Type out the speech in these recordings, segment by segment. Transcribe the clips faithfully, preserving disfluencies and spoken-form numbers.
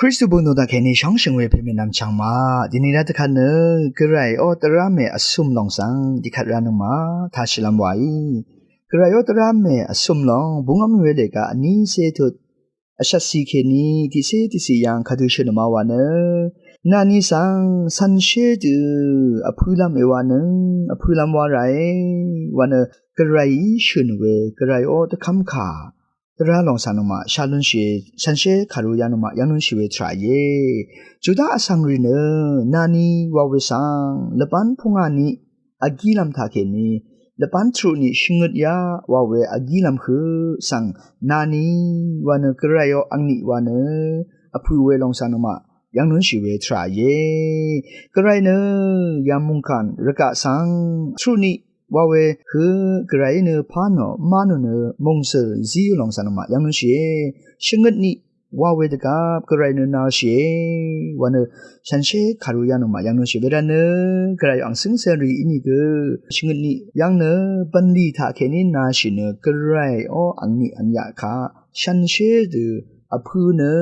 Kristu bø̀ng dø̀ng taq kèní shóngshø̀ng we pèmè nvmchv̀ng ma, dìní rá dvkvt nø, Gvray ó dvrá mè vsùm lòng svng, dìkvt rá nøngmaq, tashìlv́m wàí. Gvray ó dvrá mè vsùm lòng, bungv́m we lèga vní cé tut, vshvtcì kèní, tiqcé tiqcì yv̀ng kadø shø̀n nøngmaq wa nø, nàni svng, cv̀nshé dø, vpø̄lv́m èwà nøng, vpø̄lv́m wa ràe, wa nø, Gvrayí shø̀n we, Gvray ó dvkv́m kà, dvrá lòng svng nøngmaq, shá lúnshìe, shànshér kàru yv́ng nøngmaq, yv́ng lúnshì we tvrà íe. Judá vsvng rì nø, nàni wa we svng, lvbán púngá niq, vgílv́m taq kèní, lvbán truq niq shvngøt yá wa we vgílv́m høq svng, nàni wa nø Gvray ó angniq wa nø, vpø̄ we lòng svng nøngmaq, yv́ng lúnshì we tvrà íe. Gvray nø, yà mungkàn, rvgaq svng, truq niq, wa we høq Gvrayí nø pà nò, má nò nø, mòngsø̀l zí lòng svng nøngmaq yv́ng lúnshìe. Shvngøt niq wa we dvgvp Gvray nø nashìe. Wa nø shànshér kàru yv́ng nøngmaq yv́ng lúnshì we rvt nø Gvray ang cǿngcèrì ínìgø. Shvngøt niq yv́ng nø bv̀nlì taq kèní nashì nø Gvray ó angniq angyaq kaq. Shànshér dø vpø̄ nø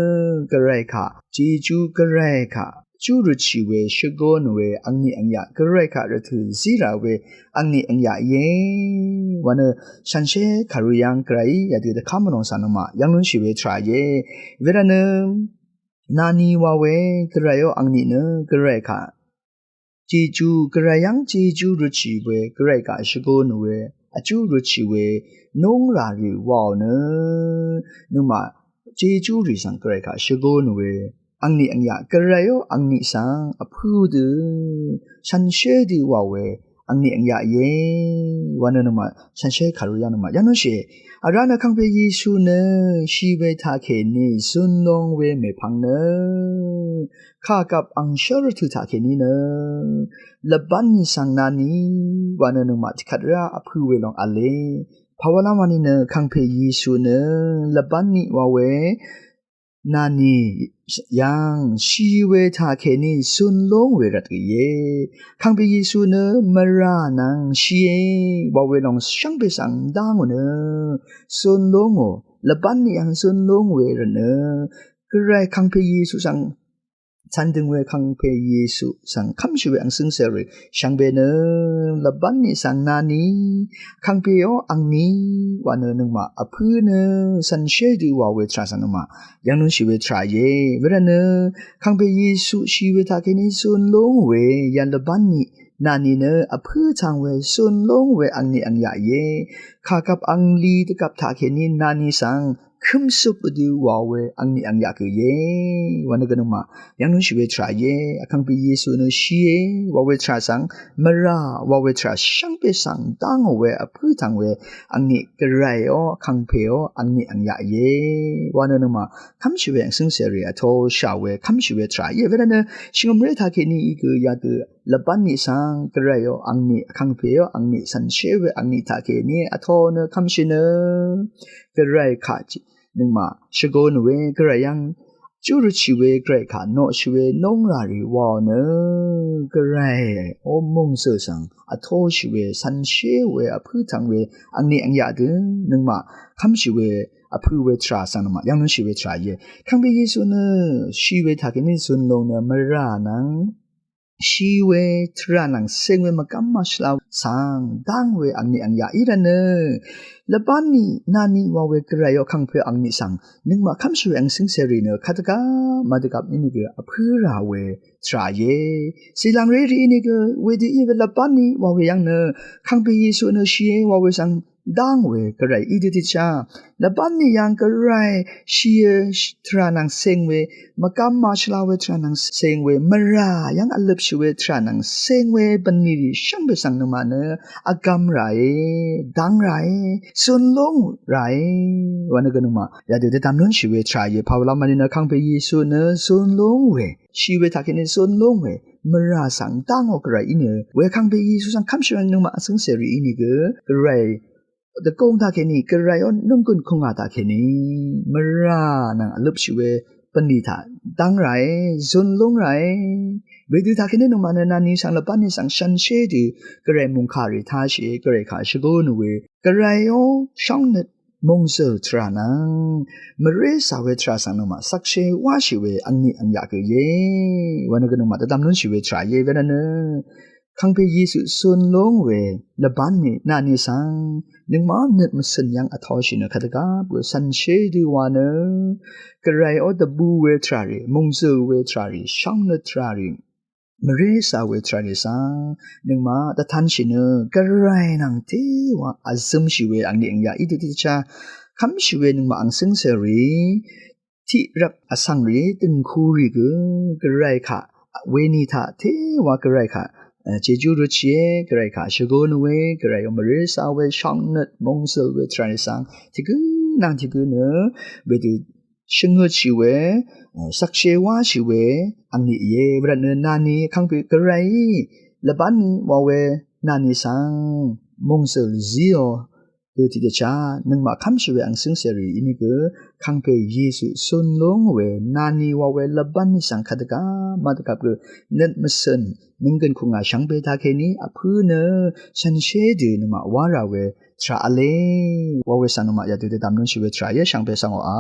Gvray kaq. Jejú Gvray kaq. Jú røtshì we, shvgōn we, angniq angyaq, Gvray kaq rvtø̀ zí rà we, angniq angyaq íe. Wa nø, shànshér kàru yv́ng Gvrayí, yadø dvkv́m lòng svng nøngmaq, yv́ng lúnshì we tvrà íe. Wervt nø, nàni wa we, Gvray ó angniq nø, Gvray kaq. Jejú, Gvray yv́ng Jejú røtshì we, Gvray kaq shvgōn we, vjú røtshì we, nóng rà rì waò nø, nøngmaq, Jejú rì svng Gvray kaq shvgōn we, angniq angyaq Gvray ó angniq svng vpø̄ dø, shànshér dø wa we, angniq angyaq íe, wa nø nøngmaq, shànshér kàru yv́ng nøngmaq, yv́ng lúnshìe, vrá nø Kàngpè Yesu nø, shì we taq kèní, zun long we mèpvng nø, kàgvp angshv́r rvtø̀ taq kèní nø, lvbán niq svng nàni, wa nø nøngmaq tiqkvt rá vpø̄ we lòng v̄le, pàwálv́m wani nø Kàngpè Yesu nø, lvbán niq wa we, nàni yv́ng shì we taq kèní zun lúng we rvt gø íe. Kàngpè Yesu nø mvrà nvng shìe wa we lòng shvngbe svng dá ngò nø zun lúngò. Lvbán niq yv́ng zun lúng we rvt nø Gvray Kàngpè Yesu svng cv̀n døng we Kàngpè Yesu svng kv́mshì we ang cǿngcèrì shvngbe nø lvbán niq svng nàni Kàngpè ó angni wa nø nøngmaq vpø̄ nø shànshér dø wa we tvrà svng nøngmaq yv́ng lúnshì we tvrà íe. Wervt nø Kàngpè Yesu shì we taq kèní zun lúng we yv́ng lvbán niq nàni nø vpø̄ tvng we zun lúng we angni angyaq íe. Kàgvp angli dvgvp taq kèní nàni svng kømsup vdø wa we angni angyaq gø íe. Wa nø gø nøngmaq yv́ng lúnshì we tvrà íe. Vkàngpè Yesu nø shìe wa we tvrà svng mvrà wa we tvrà shvngbe svng dá ngò we vpø̄ tvng we angni Gvray ó Kàngpè ó angni angyaq íe. Wa nø nøngmaq kv́mshì we ang cǿngcèrì vtōshà we kv́mshì we tvrà íe. Wervt nø shvngø̀mré taq kèní í gø yadø lvbán niq svng Gvray ó angni, Kàngpè ó angni, shànshér we angni taq kèní vtō nø kv́mshì nø Gvray kaq nøngmaq shvgōn we Gvray yv́ng jú røtshì we Gvray kaq noqshì we nóng rà rì waò nø Gvray ó mòngsø̀ svng vtōshì we shànshér we vpø̄ tvng we angni angyaq dø nøngmaq kv́mshì we vpø̄ we tvrà svng nøngmaq yv́ng lúnshì we tvrà íe. Kàngpè Yesu nø shì we taq kèní zun lúng nø mvrà nvng shì we tvrà nvng seng we mvgv́m màshvla svng dáng we angni angyaq í rvt nø lvbán niq nàni wa we Gvray ó Kàngpè angni svng nøngmaq kv́mshì we ang cǿngcèrì nø kadvgá màdvgvp ínìgø vpø̄ rà we tvrà íe. Cìlv̀ngré rì ínìgø wedø í we lvbán niq wa we yv́ng nø Kàngpè Yesu nø shìe wa we svng dáng we Gvray í dø tiqchá lvbán niq yv́ng Gvray shìe tvrà nvng seng we mvgv́m màshvla we tvrà nvng seng we mvrà yv́ng vløpshì we tvrà nvng seng we bv̀nlì rì shvngbe svng nøngmaq nø vgvm ràe, dáng ràe, zun lúng ràe. Wa nø gø nøngmaq yadø dvdvm lúnshì we tvrà íe. Pàwálv́m wani nø Kàngpè Yesu nø zun lúng we shì we taq kèní zun lúng we mvrà svng dá ngò Gvray í nø we Kàngpè Yesu svng kv́mshì we nøngmaq ang cǿngcèrì ínìgø Gvray dvgùng taq kèní Gvray ó nònggùn kùngà taq kèní mvrà nvng vløpshì we bv̀nlì taq dáng ràe, zun lúng ràe. Wedø taq kèní nøngmaq nø nàni svng lvbán niq svng shànshér dø Gvray mòngkà rì táshìe, Gvray kaq shvgōn we Gvray ó shóngnøt mòngzø̀l tvrà nvng mvré cà we tvrà svng nøngmaq shvkshé wáshì we angni angyaq gø íe. Wa nø gø nøngmaq dvdvm lúnshì we tvrà íe. Wervtnø kàngpè Yesu cun lúng we lvbán ni nàni svng nøngmaq nøt mvcø̀n yv́ng vtōshì nø kadvgvp gø cv̀nshé dø wa nø Gvray ó dvbù we tvrà rì, mòngzø̀l we tvrà rì, shvngnøt tvrà rì, mvré cà we tvrà rì svng nøngmaq dvtanshì nø Gvray nvng téwa vzømshì we angni angyaq í dø tiqdvchá kv́mshì we nøngmaq ang cǿngcèrì tiq rvp vsvng rì dø̀ngku rì gø Gvray kaq weni taq téwa Gvray kaq jejú røtshìe. Gvray kaq shvgø nø we Gvray ó mvré cà we shvngnøt mòngzø̀l we tvrà rì svng tiqgǿ nvng tiqgǿ nø wedø shvngøtshì we shvkshé wáshì we angni íe. Wervtnø nàni kàngpè Gvray lvbán ni wa we nàni svng mòngzø̀l zíò dø tiqdvchá nøngmaq kv́mshì we ang cǿngcèrì ínìgø kàngpè Yesu cun lúng we nàni wa we lvbán ni svng kadvgvp mvdvgvp gø nøt mvcø̀n nǿnggøn kùngà shvngbe takèní vpǿ nø cv̀nshé dø nøngmaq wá rà we tvrà v̄le. Wa we svng nøngmaq yadø dvdvm lúnshì we tvrà íe. Shvngbe svng oqà